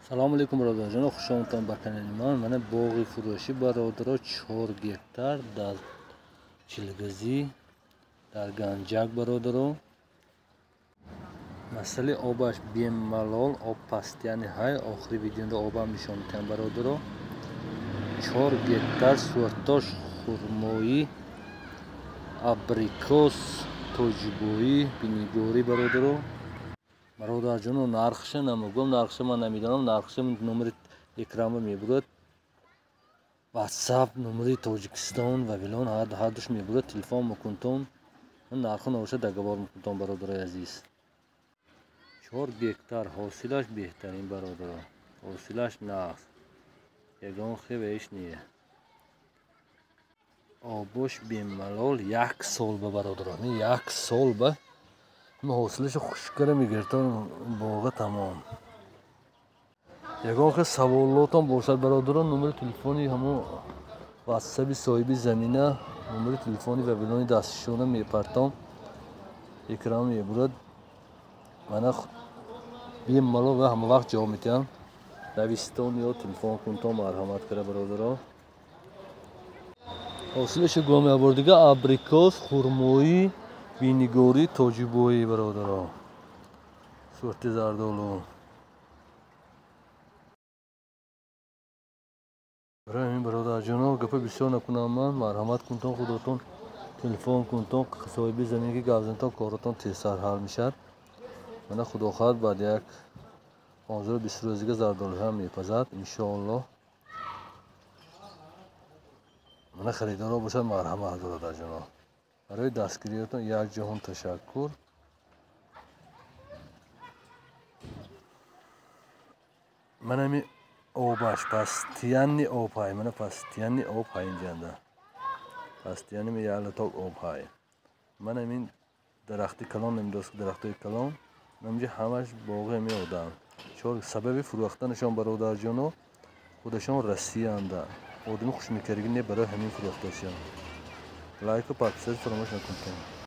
Салому алейкум, бародарҷоно, хуш омадтон ба канали ман. Мана боғи фурӯшӣ, бародаро, 4 гектар дар Чилгазӣ, дар Ганҷак, бародаро. Масъалаи обаш бемалол, об пастияни ҳай, охири видеода обам нишон медиҳам, бародаро. 4 гектар суратош хурмоӣ, абрикос, тоҷибоӣ, бинигорӣ, бародаро. Бародарҷоно, нархша намегӯям, нархша ман намедонам, нархша номери экранба мебурад, ватсап номери Тоҷикистон ва вилон ҳардуш мебурад, телефон мекунтон, нарху навоша договор мекунтон, бародарои азиз. 4 гектар ҳосилаш беҳтарин, бародаро, ҳосилаш нағз, ягон хевеш не. Обош бемалол як сол ба, бародаро, як сол ба ҳосилашо хушкара мегиртон, боға тамом. Ягон хел саволотон бошад, бародарон, номери телефони ҳамо ватсаби соҳиби замина, номери телефони вавилони дастшона мепартом, экран мебурад. Мана бемалол ва ҳама вақт ҷавоб медиҳам. Нависитон ё телефон кунтон, марҳамат кара, бародаро. Ҳосилашо гӯям якбор дига: абрикос, хурмоӣ, бинигорӣ, тоҷибоӣ, бародаро, сурати зардолу. Барои ҳамин, бародарҷоно, гапа бисёр накунам ман, марҳамат кунтон, худотон телефон кунтон, соҳиби замин ки гап зантон, коротон тезтар ҳал мешавад. Мана худо хоҳад, баъд як 15-20 рӯз дига зардолуҳам мепазад, иншоаллоҳ. Мана харидоро бошад, марҳамат, бародарҷоно. Барои дастгириятон як ҷаҳон ташаккур. Мана ами обаш пастиянни об ҳай, мана пастиянни об ҳай инҷанда. Пастиянни як латок об ҳай. Мана ин дарахти калон, намедост дарахтои калон, намҷа ҳамаш боғи ами одам. Чор сабаби фурӯхтанашон, бародарҷоно, худашон Россиянда. Одами хушмекаригӣ не, барои ҳамин фурӯхташон. Лайку подписать фаромӯш накунед.